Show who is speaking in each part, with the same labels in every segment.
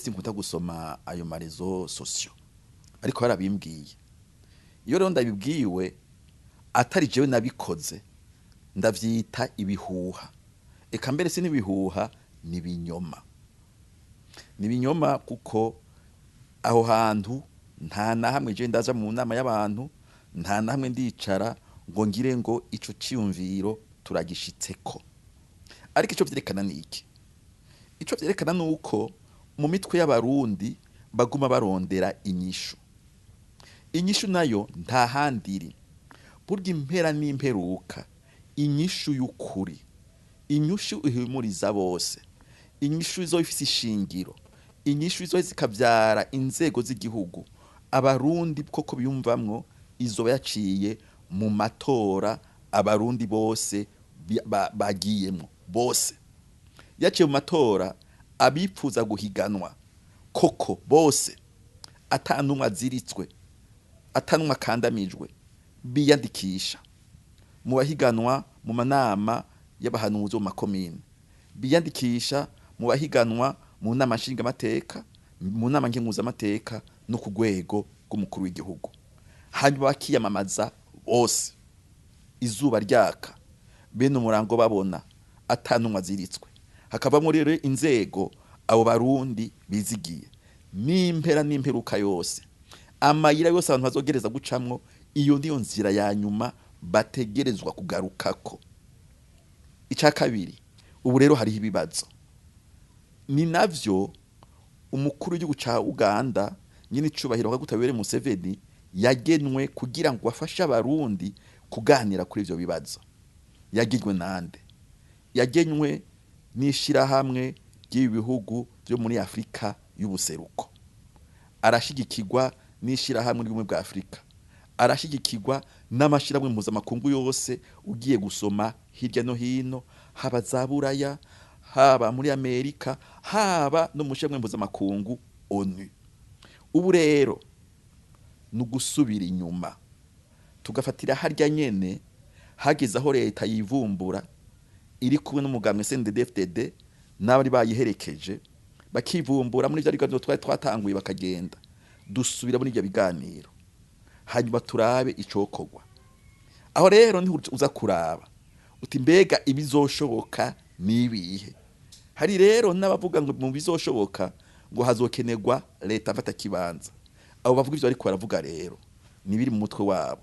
Speaker 1: Sinkunda gusoma ayo ma réseaux sociaux, ariko barabimbwiye. Iyo rero ndabibwiwe atari jewe nabikoze, ndavyita ibihuha. Eka mbere si n'ibihuha, ni ibinyoma. Ni ibinyoma kuko aho hantu nta na hamwe je ndaja mu nama y'abantu, nta na hamwe ndicara ngo ngire ngo ico ciyumviro turagishitseko. Ariko ico vyerekana ni iki? Ico vyerekana ni uko mu mitwe y'Abarundi baguma barondera inyishu. Inyishu nayo nta handi iri. Burya impera n'imperuka, inyishu y'ukuri, inyishu ihumuriza bose, inyishu izoba ifise ishingiro, inyishu izoba zikavyara inzego z'igihugu Abarundi koko biyumvamwo, izoba yaciye mu matora Abarundi bose bagiyemwo bose. Yaciye mu matora, abipfuza guhiganwa koko bose, ata n'umwe aziritswe, ata n'umwe akandamijwe, biyandikisha mu bahiganwa mu manama y'abahanuzi mu makomine, biyandikisha mu bahiganwa mu nama nshingamateka, mu nama nkenguzamateka no ku rwego rw'umukuru w'igihugu, hanyuma bakiyamamaza bose izuba ryaka, bene umurango babona, ata n'umwe aziritswe. Hakavamwo rero inzego abo Barundi bizigiye. N'impera n'imperuka yose, amayira yose abantu bazogereza gucamwo, iyo niyo nzira ya nyuma bategerezwa kugarukako. Icya kabiri, ubu rero hariho ibibazo. Ni navyo umukuru w'igihugu ca Uganda, nyine icubahiro Kaguta Yoweri Museveni, yagenwe kugira ngo afashe Abarundi kuganira kuri ivyo bibazo. Yagenwe nande? Yagenwe n'ishirahamwe ry'ibi bihugu vyo muri Afrika y'ubuseruko, arashigikirwa n'ishirahamwe ry'ubumwe bwa Afrika, arashigikirwa n'amashirahamwe mpuzamakungu yose. Ugiye gusoma hirya no hino, haba za Buraya, haba muri Amerika, haba no mu shirahamwe mpuzamakungu ONU. Ubu rero ni ugusubira inyuma tugafatira harya nyene hageze aho leta yivumbura iri kumwe n'umugambwe CNDD-FDD n'abari bayiherekeje, bakivumbura muri vya biganiro twari twatanguye, bakagenda, dusubira muri ibyo biganiro, hanyuma turabe icokorwa. Aho rero niho uza kuraba uti: mbega ibizoshoboka nibihe? Hari rero n'abavuga ngo mu bizoshoboka ngo hazokenerwa leta mfata kibanza. Abo bavuga ivyo ariko baravuga rero nibiri mu mutwe wabo.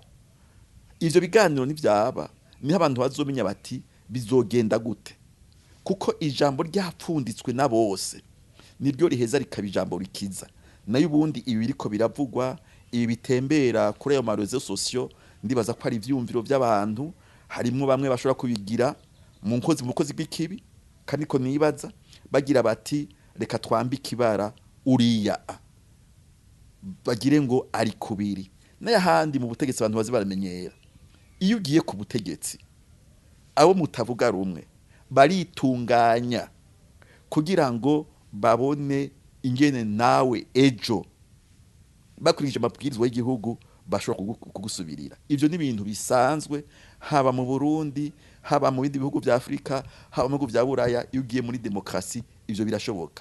Speaker 1: Ivyo biganiro nivyaba, niho abantu bazomenya bati bizogenda gute, kuko ijambo ryapfunditswe na bose niryo riheza rikaba ijambo rikiza. Nayo ubundi ibi biriko biravugwa, ibi bitembera kuri ayo ma réseaux sociaux, ndibaza ko ari ivyumviro by'abantu. Harimwo bamwe bashobora kubigira mu nkozi, mu bukozi bw'ikibi, kandi ko nibaza bagira bati: reka twambike ibara uriya a, bagire ngo ari kubiri. N'ayahandi mu butegetsi abantu bazi baramenyera. Iyo ugiye ku butegetsi, abo mutavuga rumwe baritunganya kugira ngo babone ingene nawe ejo, bakurikije amabwirizwa y'igihugu, bashobora kugusubirira. Ivyo ni ibintu bisanzwe, haba mu Burundi, haba mu bindi bihugu vya Afrika, haba mu bihugu vya Buraya. Iyo ugiye muri demokrasi, ivyo birashoboka.